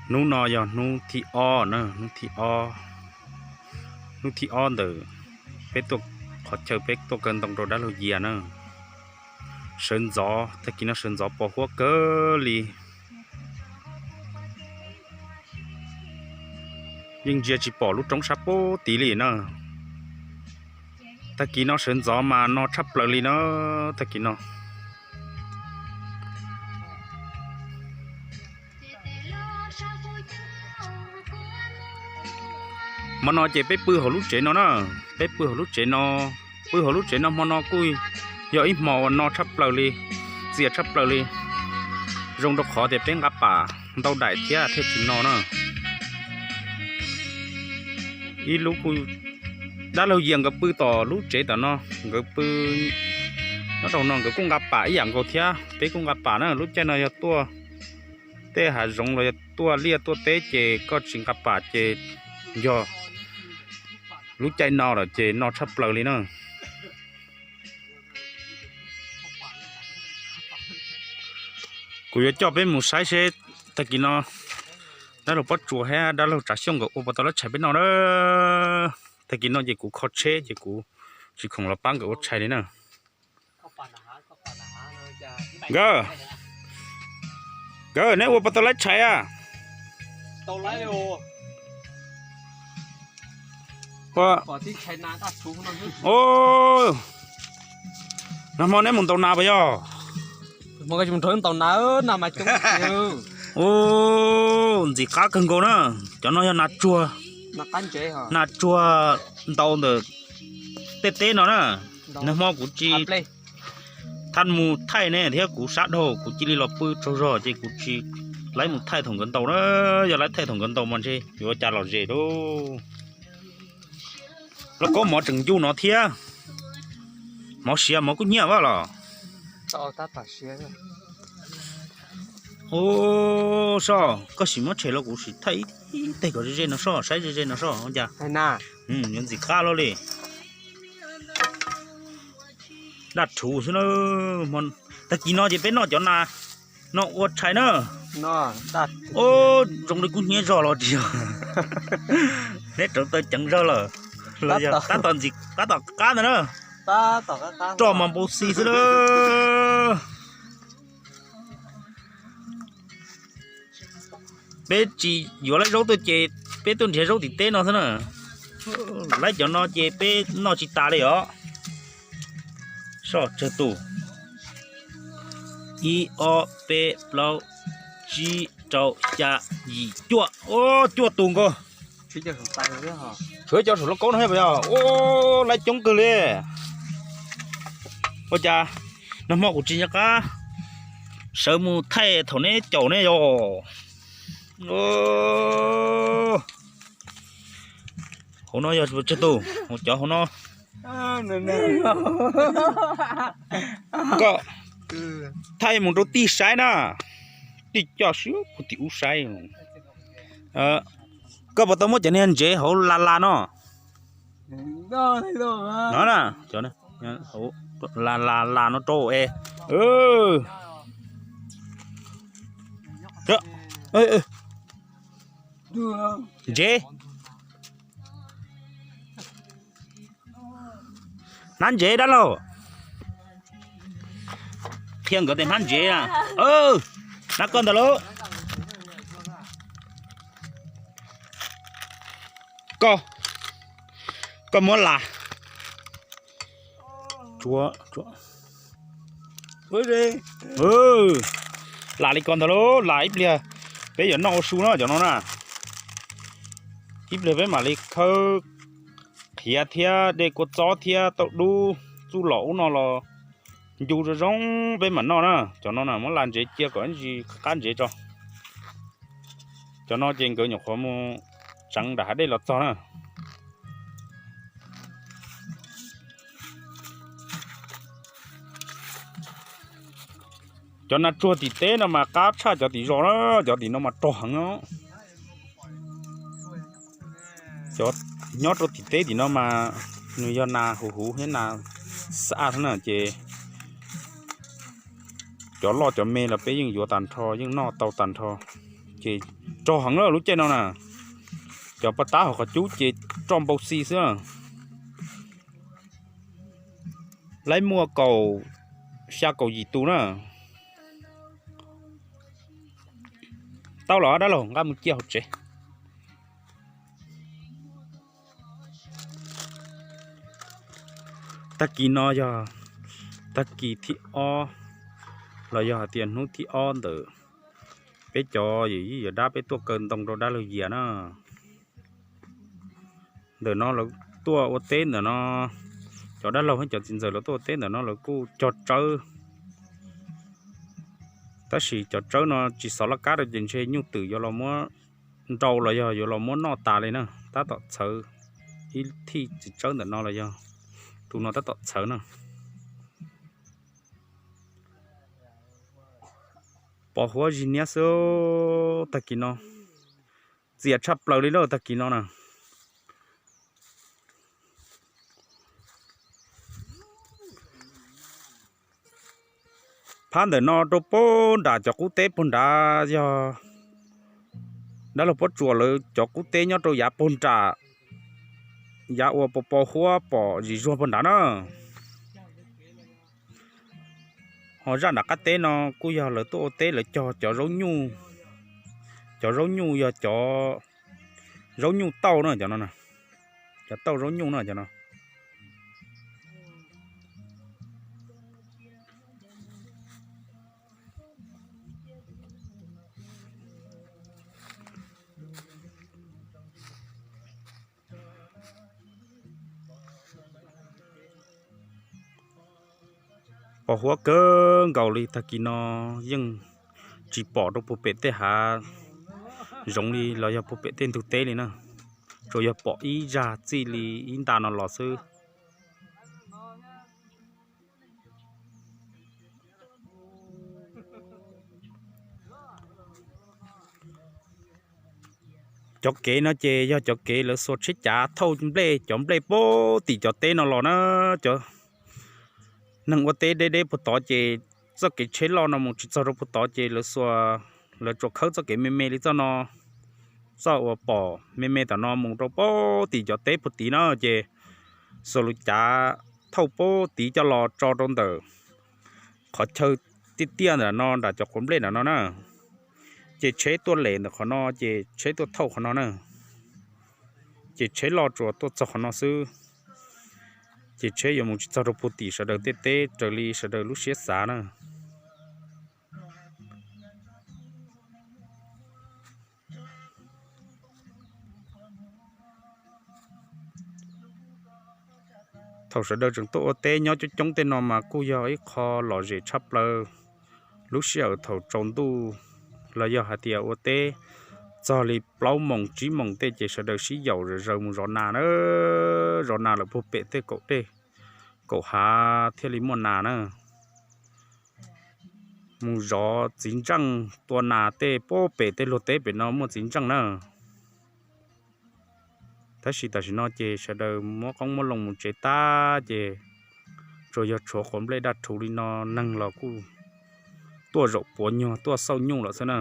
Hnub no yog hnub thib ob na, hnub thib ob, hnub thib ob ntawm peb tuaj qhov chaw peb tuaj kaw ntoo rau dab laug Yias na. Sawv ntxov, tag kis no sawv ntxov pos huab kawg li. Yeej ntsia tsis pom lub roob sab pub tid li na. Tag kis no sawv ntxov mas no tshaj plaws li na, tag kis no. Hmo no ces peb pw hauv lub tsev no na, peb pw hauv lub tsev no, pw hauv lub tsev no hmo no kuj yog ib hmo uas no tshaj plaws li, txias tshaj plaws li, zoo rau qhov tias peb nqa pam ntau daim thiab thiaj tsis no na. Ib lub kuj, dab laug Yias nkawd pw tom lub tsev tom no, nkawd pw nyob rau no nkawd kuj nqa pam ib yam nkaus thiab, peb kuj nqa pam na. Lub caij no yog tuaj tej hav zoov los yog tuaj liaj tuaj teb ces koj tsis nqa pam ces yog lub caij no lawm ces no tshaj plaws li na. Kuv yuav coj peb mus saib seb tag kis no dab laug Pob Tsuas thiab dab laug Tsav Xyooj nkawd ua puas tau lab tshais peb noj na. Tag kis no ces kuv kho tsheb ces kuv tsis khoom los pab nkawd ua tshais li na. Nkawd, nkawd neb ua puas tau lab tshais a? Nag hmo neb mus ntaus nas puas yog? Ntxim qab kawg nkaus na. Cov no yog nas tsuag, nas tsuag ntaus ntawm tej teb no na. Nag hmo kuv tsis thaij mus thaij ne thiab kuv sab dhau kuv cia li los pw tsaug zog ces kuv tsis laib mus thaij thaum nkawd ntaus na. Yog laib thaij thaum nkawd ntaus mas ntshe yuav ua cas lom zem lauj. Lauj kaub mov tseem ncuj no thiab. Mov siav mov kub hnyiab vaj los. Ub, soj, koj sim muab tshem los kuv sim thaij ib teg kom ze ze no soj, saib ze ze no soj ua cas. Yuav ntxim qab loj li. Daj rhuv xwb na. Tag kis no ces peb noj cov nas no ua tshais na. Ub, zoo li kub hnyiab zog los tsis yog. Neb rauv taw ceev zog lawm. Los yog tab tom ntxim tab tom qab ntawd na. Roj mas npau xi xwb na. Peb tsis yuav laib zaub tuaj ces peb tuaj nrhiav zaub tim teb no xwb na. Laib cov no ces peb noj tsis tas li os. Soj tsawg tus? Ib ob peb plaub tsib rau xya yim cuaj, cuaj tus nkaus. Tshuav cov saum lauj kaub no thiab puas yog? Ub, laib coob kawg li. Ua cas nag hmo kuv tsis nco qab sawv mus thaij thaum neb caum ne yog. Hauv no yog tsawg tus? Cov hauv no. Koj thaij mus rau tij saib na. Tij coj xwb puag tim ub saib. Koj puas tau muab cov niag ntsev hauv las las no? No na, las las no rau es. Ntsev. Hnab ntsev dab laug. Qhia nkawd tias hnab ntsev na. Hnab koj ntawd lauj. Koj, koj muab las. Las li ko ntag lauj, las ib pliag peb yuav noj ua su na cov no na. Ib pliag peb mam li khawb qhiav thiab dej kua txob thiab tauj dub txuj lom ub no los ncu zoo zoo peb mam noj na. Cov no na muab las ntsev cia kom ntsis qab ntsev tso. Cov no ces nkawd nyuam qhuav mus tseev nram hav dej los txog na. Cov nas tsuag tim teb no mas qab tshaj cov tim zos na, cov tim no mas rog heev no. Cov nyob rau tim teb tim no mas nws yog nas huv huv thiab nas xab xwb na ces cov loj cov me los peb yeej yuav tag nrho yeej noj tau tag nrho. Ces Rog heev na lub caij no na. Cov paj tab hauv qhov cub ces roj npau xi xwb. Laib muaj kaum xya kaum yim tus na. Tau los dab laug, nqa mus cia hauv tsev. Tag kis no yog tag kis thib ob, los yog hais tias hnub thib ob ntawm peb cov yawm yij yawm dab peb tuaj kaw ntoo rau dab laug Yias na. Ntawm no lawv tuaj ua teb ntawm no, cov dab laug thiab cov txiv ntxawm lawv tuaj ua teb ntawm no lawv kuj cog tsawb. Tab sis cov tsawb no tsis xov laj kab rau ces ntshe nyuj twm yuav los muab nrau los yog yuav los muab noj tas li na. Tab tom txhawv ib thij txiv tsawb ntawm no los yog tus no tab tom txhawv na. Pos huab zis niab xwb tag kis no, txias tshaj plaws li na tag kis no na. Phab ntawm no rau puag nram cov qub teb puag nrad yog dab laug Pob Tsuas lawv cov qub teb nyob rau yav puag nram, yav uas pos pos huab pom zis zuag puag nrad na. Ho zaj nram qab teb no kuj yog lawv tuaj ua teb lawv cog cov zaub nyuj, cov zaub nyuj yog cov zaub nyuj tauj na cov no, cov tauj zaub nyuj na cov no. Pos huab kawg nkaus li tag kis no yeej tsis pom rau puag pem tej hav zoov li los yog puag pem tej ntug teb li na. Tsuas yog pom ib zaj txij li ib nta no los xwb. Cov kev no ces yog cov kev lawv xuas tsheb cav thauj nplej, cov nplej puag tim cov teb no los na. Cov neeg ua teb deb deb puag tod ces txoj kev tsheb loj no mus tsis txog rau puag tod ces lawv xuas, lawv tsuas khawb txoj kev me me li txoj no, txoj uas pom me me tom no mus rau puag tim cov teb puag tid na ces xuas lub cav thauj puag tid coj los tso rau ntawm qhov chaw tiaj tiaj ntawm no nram cov quav nplej ntawm no na. Ces tsheb tuaj lem ntawm qhov no ces tsheb tuaj thauj qhov no na. Ces tsheb loj tsuas tuaj txog qhov no xwb, ces tsheb yuav mus tsis txog rau puag tim sawv daws tej teb raws li sawv daws lub siab xav na. Thaum sawv daws tseem tuaj ua teb nyob coob coob tej no mas kuj yog ib qho lom zem tshaj plaws. Lub sij hawm thaum tsaus ntuj los yog hais tias ua teb txog li plaub moos tsib moos tej ces sawv daws sib yaum zaws mus zov nas na, zov nas lawm puag pem tej kaum dej kaum hav thiaj li muaj nas na. Mus zov txiv ntseej tua nas tej puag pem tej luag teb pem no muaj txiv ntseej na. Tab sis tam sim no ces sawv daws muab qoob muab loo mus tsev tag ces tsuas yog tshuav quav nplej daj rhuv li no, neeg los kuj tuaj zaum puav nyuag tuaj xauj nyuj lawm xwb na.